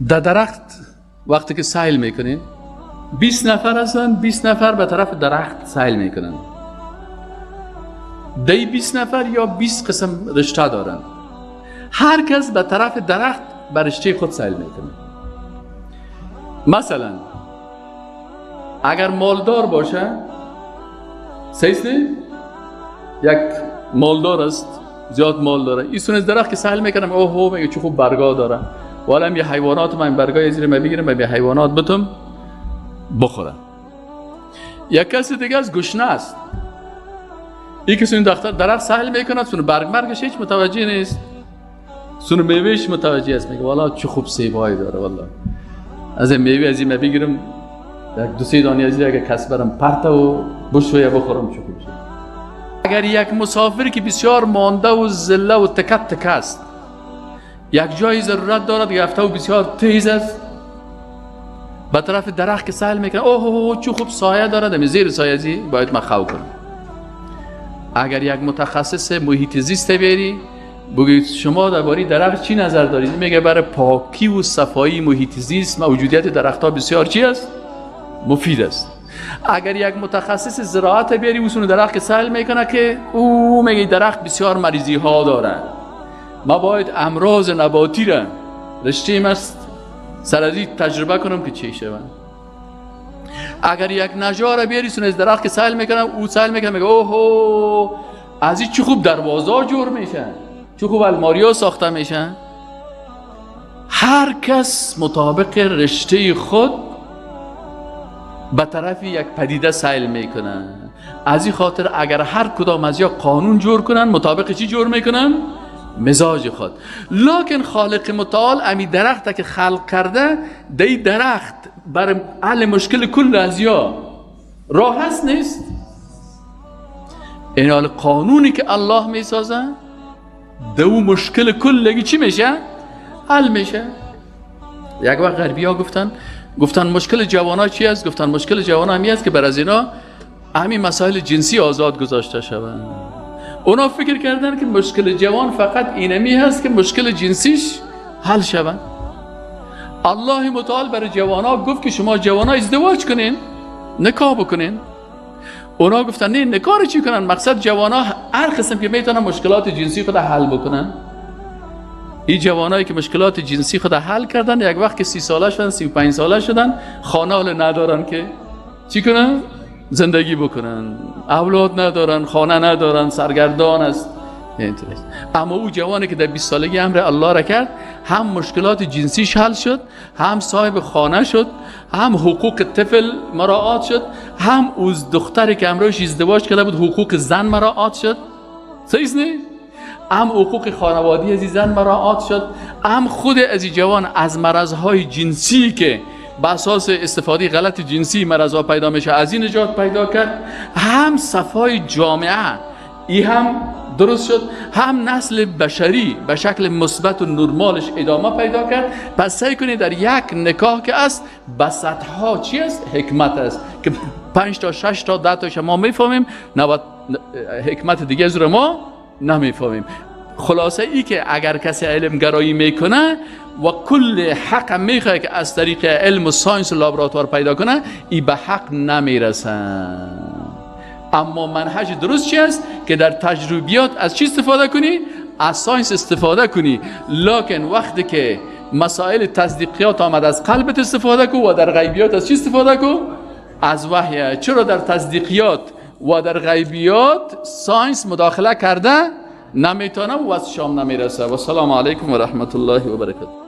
در درخت وقتی که سیل میکنین 20 نفر هستن، 20 نفر به طرف درخت سیل میکنن. دی 20 نفر یا 20 قسم رشته دارن، هر کس به طرف درخت به رشته خود سیل میکنه. مثلا اگر مالدار باشه، صحیح نه؟ یک مالدار است، زیاد مال داره، ایسون از درخت که سیل میکنم، اوه میگه چه خوب برگا داره، والا یه حیوانات من برگای زیر من بگیرم به حیوانات بتم بخورم. یک کسی دیگه از گشنه است، یک کسی این درخت سیل میکنه، سون برگ مرگش هیچ متوجه نیست، سون میوهش متوجه است، میگه والا چه خوب سیبای داره، والا از این میوه از این من بگیرم یک دو سه دانه از این اگه کس برم پرته و بشویه بخورم چه خوب شد. اگر یک مسافر که بسیار مانده و زله و تکت تک است، یک جایی ضرورت دارد، گفته و بسیار تیز است، به طرف درخت که سیل میکنه، اوه اوه چه خوب سایه دارد، زیر سایه زی باید من خو کنم. اگر یک متخصص محیط زیست بیاری بگید شما درباره درخت چی نظر دارید، میگه برای پاکی و صفایی محیط زیست موجودیت درخت‌ها بسیار چی است؟ مفید است. اگر یک متخصص زراعت بیاری اوسون درخت که سیل میکنه که او میگه درخت بسیار مریضی ها داره، ما باید امراض نباتی را رشته است سرازی تجربه کنم که چی شود. اگر یک نجار بیاری سون از درخت که سیل میکنه، او سیل میکنه میگه اوه از این چه خوب دروازه جور میشن، چه خوب الماریا ساخته میشن. هر کس مطابق رشته خود به طرف یک پدیده سیل میکنه. از این خاطر اگر هر کدام از یا قانون جور کنن مطابق چی جور میکنن؟ مزاج خود. لکن خالق متعال امی درخت که خلق کرده، دی درخت بر حل مشکل کل از یا راه هست نیست. این حال قانونی که الله میسازه دو مشکل کلگی چی میشه؟ حل میشه. یک وقت غربی ها گفتن مشکل جوان ها چی است؟ گفتن مشکل جوان ها همی است که بر از اینا همین مسائل جنسی آزاد گذاشته شوند. اونا فکر کردن که مشکل جوان فقط اینمی هست که مشکل جنسیش حل شوند. الله متعال برای جوان ها گفت که شما جوان ها ازدواج کنین، نکاح بکنین. اونا گفتن نه، نکاح چی کنن؟ مقصد جوان ها هر قسم که میتونن مشکلات جنسی خود حل بکنن. این جوانایی که مشکلات جنسی خود حل کردن، یک وقت که 30 ساله شدن، 35 ساله شدن، خانه حال ندارن که چی کنن؟ زندگی بکنن، اولاد ندارن، خانه ندارن، سرگردان است. اما او جوانی که در 20 سالگی امر الله را کرد، هم مشکلات جنسیش حل شد، هم صاحب خانه شد، هم حقوق طفل مراعات شد، هم او دختری که امروز ازدواج کرده بود حقوق زن مراعات شد، صحیح نه؟ هم حقوق خانوادی از زن مراعات شد، هم خود از جوان از مرضهای جنسی که به اساس استفاده غلط جنسی مرضها پیدا میشه از این نجات پیدا کرد، هم صفای جامعه ای هم درست شد، هم نسل بشری به شکل مثبت و نرمالش ادامه پیدا کرد. پس سعی کنید در یک نکاح که است به صدها چی است؟ حکمت است که 5 تا 6 تا 10 تا شما میفهمیم، حکمت دیگه از رو ما نمیفهمیم. خلاصه ای که اگر کسی علم گرایی میکنه و کل حق میخواد که از طریق علم و science و لابراتوار پیدا کنه، ای به حق نمیرسه. اما منهج درست چی است؟ که در تجربیات از چی استفاده کنی؟ از science استفاده کنی، لکن وقتی که مسائل تصدیقیات آمد از قلبت استفاده کو و در غیبیات از چی استفاده کو؟ از وحی. چرا در تصدیقیات و در غیبیات science مداخله کرده نمیتونه و از شام نمیرسه. و السلام علیکم و رحمت الله و برکاته.